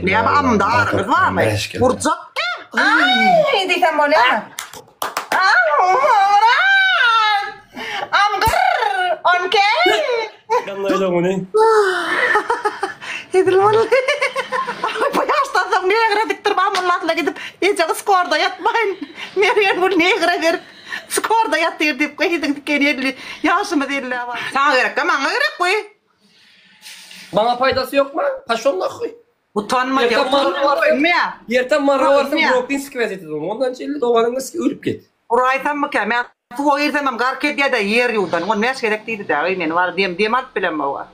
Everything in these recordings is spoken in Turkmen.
Näme amda aryňyz barmy? Urjak. Aý diýsem bolýarmy? Amgyr! Onkey! Ýanlaýla muny. Hezil boldy. Bu ýaşdan soň negre dikdirip amyllasyna gidip, eje skorda ýatmaýyn. Merýemgül negre berip, skorda ýatyr diýip gyzyň dikeni 50 ýaşymyz 50 bar. Saňa gerekkä, maňa gerek bu. Maňa paýdasy ýokma? Paşol nahhuý. Utanma diýýär. Erten marra barsaň, Utanmaýar. erten marra barsaň Utanmaýar. Brooklyn sikwez etedi ony. Ondan çenli doganyňy sik ölüp get. Uraýsammy-kä? Men suwa girsemem gark edýär-de ýer ýuwdan. 15 gezek diýdi dagy meni bar dem dem alyp bilemok.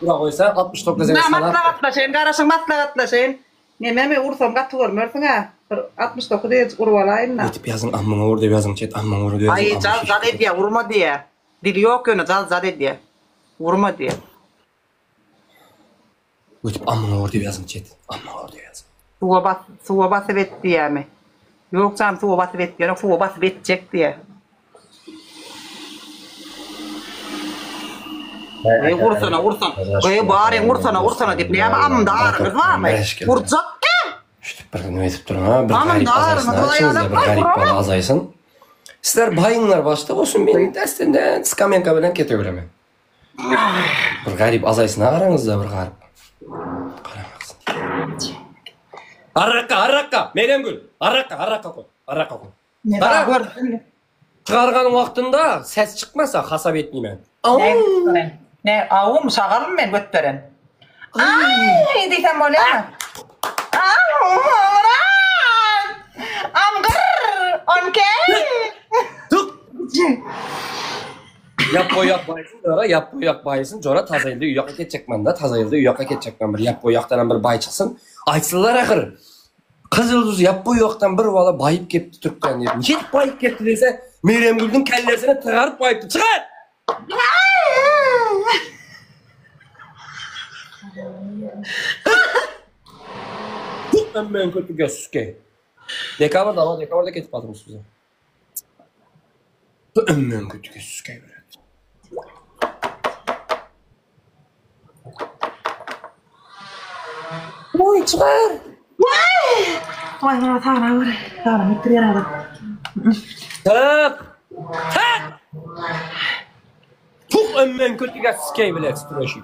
Ura goýsa 69 Ynha gezek sanap. maslahatlaşaýyn, garaşyň maslahatlaşaýyn. Nememi ursam gaty görmersiň-ä. Bir 69 gezejik urup alaýyn-da. Ötüp ýazyň ammaňa ur diýip ýazyň çet ammaňa ur diýip Aý ýazyň jaz jaz edýär, urma diýýär. Dili ýok ýöne jaz jaz edýär. Urma diýýär. Ötüp ammaňa ur diýip ýazyň çet. Ammaňa ur diýip ýazyň. Suwa bas, suwa basyp et diýýärmi? Ýok jan suwa basyp et diýenok, suwa basyp etjek diýýär. Eý ursana ursana. Eý baryň ursana ursana diýip näme amda aryňyz barmy? Urjak. Şüdüp bir neme edip duruň ha, bir Amda garyp azaýsyn aryňyz ha, bar içiňizde ýaly. bir garyp bala azaýsyn. Sizler baýyňlar başda bolsun men destenden skamenka bilen keteweremen. Bir garyp azaýsyn ha araňyzda bir garyp. Garaňyz. Arrakka, arrakka, Meryemgül, arrakka, arrakka koý, arrakka koý. Gara. Çykargan wagtynda ses çykmasa hasap etmeýmen. Ne, ne, awum şagalmy men götberen. Aý diýsem bolýarmy? Amgyr! Onkey! Tık. Ýap goýak baýsyn jora, ýap goýak baýsyn jora taza ýylda uýaka ketjekmen da, taza ýylda uýaka ketjekmen bir ýap goýakdanam bir baý çyksyn. Aýtsynlar ahyr. Gyzylduz ýap goýakdan bir bala baýyp kepdi türkmen diýip. Nişedip baýyp kepdi diýse, Merýemgüldiň kellesini tygaryp baýypdy. Çykar! Tuk men kötü gösüske. Dekabrda ama dekabrda ketip aldym size. Ömmen kötü gösüske. Oy çıkar. Waý maňa sagna gör. Sagna gitdirýär adam. Tık. Tık. Tuk ömmen kötü gösüske bile titröşük.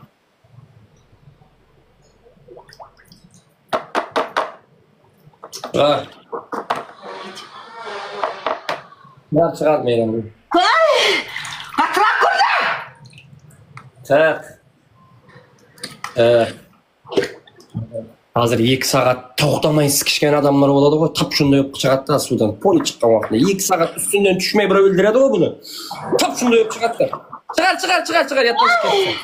Çykar. Çykar çykar Meyremgül. Gatyrak gürle. Çyk. Çyk. Hazır 2 sagat toxtamay sikişken adamlar bolady go, tap şunday bolup çygat da suwdan. Poli çykgan wagtynda 2 sagat üstünden düşmey bir öldüredi go bunu. Tap şunday bolup çygat da. Çykar çykar çykar çykar ýatdan çyk ketsin.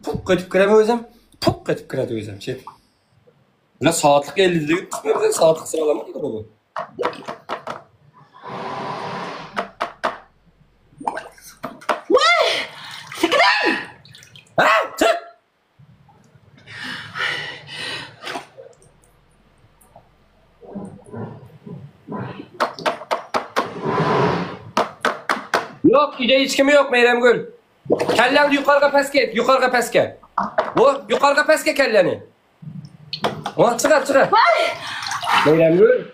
Puk edip kireme özem. Puk edip kiredi özem. Çet. Buna saatlik 50 diýip tutma saatlik sıralama da bu. Sikilen. Ha, çık. Yok, üyde hiç kimi yok Meyremgül. Kelleni yukarıga peske et, yukarıga peske. Bu yukarıga peske kelleni. O çıkar çıkar. Meyremgül.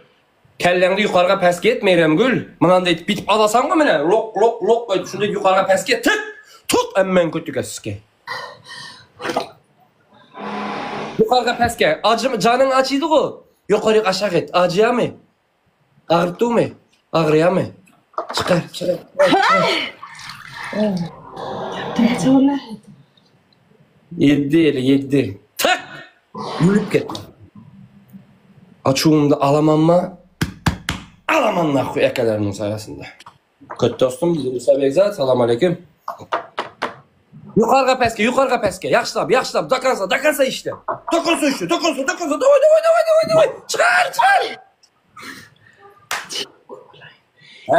Kelleňdi yukarıga peske et Meyremgül. Mınanda etip bitip alasan mı mine? Lok lok lok et. Şunda yukarıga peske tık. Tut emmen kötüge siske. Yukarıga peske. Acı canın acıydı go. Yukarı aşağı et. Acıya mı? Ağırttı mı? Ağrıya mı? Çıkar çıkar. Yedi eli yedi. Tak! Gülüp ketdi. Açuğumda alamam mı? Alamam nahu ekelerinin sayesinde. Kötü dostum, Musa Begzat, salam aleyküm. Yukarıga peske, yukarıga peske. Yaxşılap, yaxşılap, dokansa, dokansa işte. Dokansa işte, dokansa, dokansa. Davay, davay, davay, davay, davay. Çıkar, çıkar.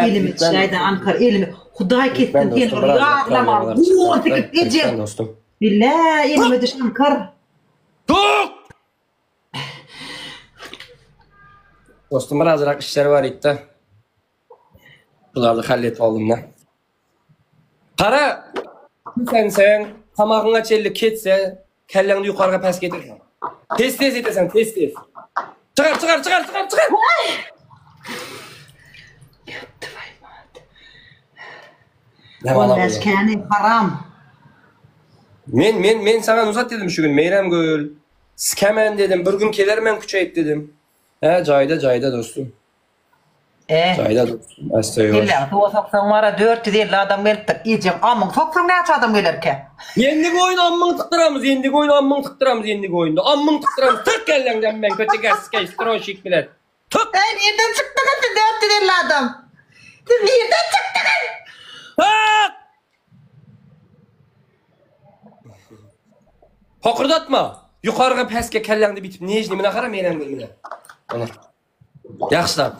Elimi çayda Ankara elimi. Hudaý Ben kessin sen dostum, biraz ýaglama. problemler Bu çıktı. sikip Lütfen eje. dostum. Billa elime düş Ankara. Tuk! Dostum birazrak işleri var itdi. Bulardy halletip aldym-da. Gara, küsenseň, tamagyňa çenli ketse, kelläňdi ýukaryga pes getirseň. Tez-tez eteseň, tez-tez. Çykar, çykar, çykar, çykar, çykar! On bäş käni haram. Men, men, men saňa nusat dedim şu gün, Meýremgül. Skemen dedim, bir gün kelermen küçeýip dedim. Hä, jaýda, jaýda dostum. E. Jaýda dostum, äste ýuwaş. Kelläňi suwa soksaň bara 450 adam gelipdir. Ejeň amyň soksaň näçe adam gelerkä? Ýendik oýun ammyň tykdyramyz, ýendik oýun ammyň tykdyramyz ýendik oýunda. Ammyň tykdyramyz, tyk kelläňden men köçe gäskeý, stroýşik bilen. Tyk! Eý nirden çykdyňyz siz 450 adam? Siz nirden çykdyňyz? Tyk! Pokurdatma! Ýukaryga pesge kelläňde bitip nežni mine gara menem mine. Ana. Ýagşylap.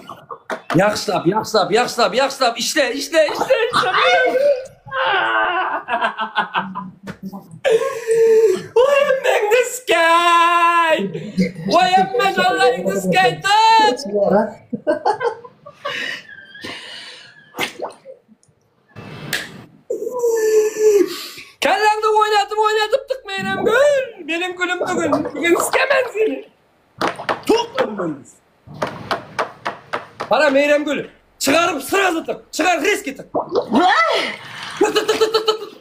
Ýagşylap, ýagşylap, ýagşylap, ýagşylap işle, işle, işle, işle. Oý meňde skay. Oý emme jollaryňda skay tut. Kelläňde oýnadyp oýnadyp tyk Meýremgül. Meniň gülüm bugün. Bugün sikemen seni. Tuk ömrümiz. Gara Meýremgül. Çykaryp srazy tyk. Çykar riski tyk. Tyk tyk tyk tyk tyk tyk.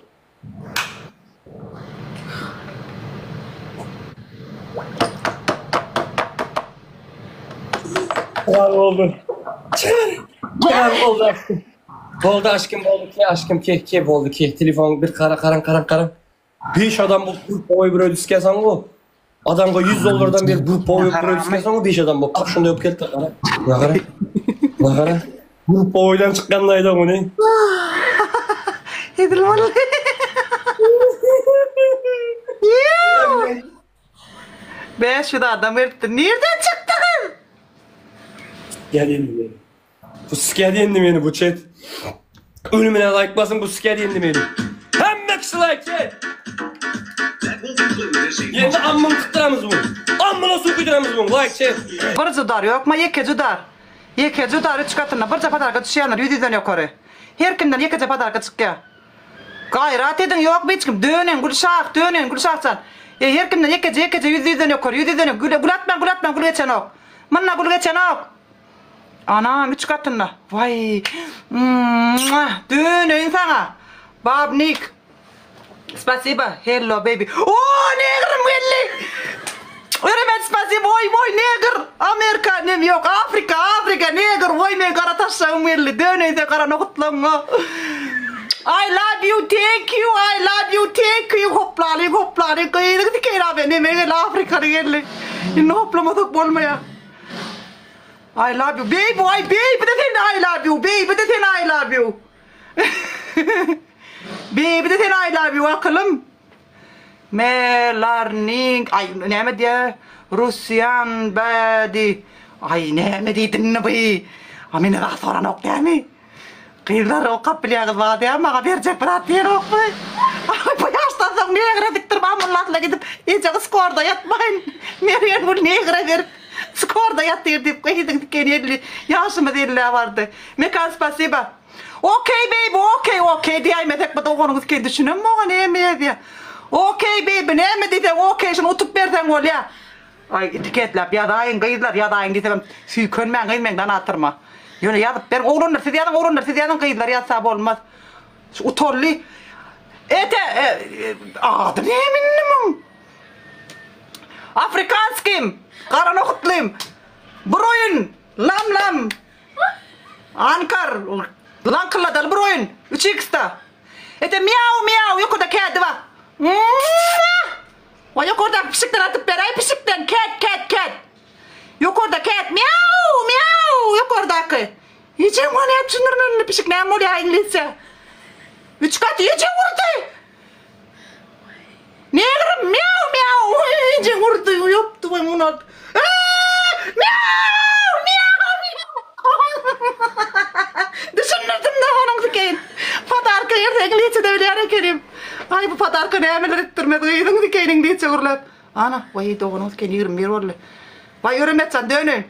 Çykar boldy. Çykar. Çykar boldy aşkym. Boldy aşkym boldy ki aşkym ki ki boldy ki. Telefon bir kara karan karan karan. Beş adam bolup gruppawoý birew düşkäsaň go. Adamga 100 dollardan berip gruppawoý birew düşkäsaň go beş adam bolup. Kak şonda öp geldi gara. Na gara. Na gara. Gruppawoýdan çykganda aýda muny. Edil boldy. 500 adam gelipdir. Nirden çykdyňyz? Gel indi meni. Bu siker yendi meni bu chat. Ölümüne like basın bu siker yendi meni. Hemme kişi like chat. Yendi ammın tıktıramız bunu. Ammına su kuyduramız bunu like chat. Bir judar ýokma ýeke judar. Ýeke judar üç gatynda birje podarka düşýändir ýüz ýüzden ýokary. Her kimden ýekeje podarka çykýa. Gaýrat ediň ýokmy hiç kim döneň Gülşah döneň Gülşahjan. E her kimden ýekeje ýekeje ýüz ýüzden ýokary ýüz ýüzden gül gül atmaň gül atmaň gül geçenok. Munda gül geçenok. Anam üç gatynda. Waý. Döneýin saňa. Babnik. Spasiba. Hello baby. O negrim geldi. Öremen spasiba. Oý oý negr. Amerika nem ýok. Afrika Afrika negr. Oý men gara taşlagym geldi. Döneýin sen gara nokutlagyňa. I love you thank you I love you thank you hoplalyň hoplalyň gyzyň dikeýin abi neme geldi Afrikaly geldi. Indi hoplamasak bolmaýar. I love you baby ay baby de sen I love you baby de sen I love you baby de sen I love you akylym Melarning ay näme diýä Russian bady ay näme diýdin bu a meni zat soranok dämi Gyzlar okap bilýäňiz bar diýä maňa berjek bir zat diýenokmy Ay bu ýaşdan soň negre dikdirip amyllasyna gidip ejeňi skorda ýatmaýyn Mergengül negre berip skorda ýatyr diýip gyzyň dikeni 50 ýaşymyz ellä bardy Mekan spasiba Okey baby okey okey diýäýmesek bu doganyňyz ken düşünemok a näme ýazýa Okey baby näme diýseň okey şuny utup berseň bolýa Aý etiketläp ýazaýyň gyzlar ýazaýyň diýsemem süýkenmäň gyz meň danatyryma. Ýöne ýazyp beriň oglanlar siz ýazyň oglanlar siz ýazyň gyzlar ýazsa bolmaz. Şu utally Ete ady näme indi muň? Afrikanskym gara nohutlym bir oýun lam lam Ankar laňkylladaly bir oýun üç iksda. Ete miau miau ýokarda kädi bar. Waý ýokardaky pişikden atyp beräý pişikden cat cat cat Ýokarda cat miau miau ýokardaky Ejeň ony nädip düşündirmeli indi pişik näme bolýar iňlisçe Üç gaty ejeň urdy Negrim miau miau ejeň urdy ýopdy we muny alyp Miau miau Düşündirdim-de onuň dikeýin Podarka ýerse iňlisçe-de bilýär ekenim. Aý bu podarka nämeler etdirmez gyzyň dikeýin iňlisçe gürläp. Ana, waý doganyň dikeni 21 boldy. Waý Öremetjan döneýin.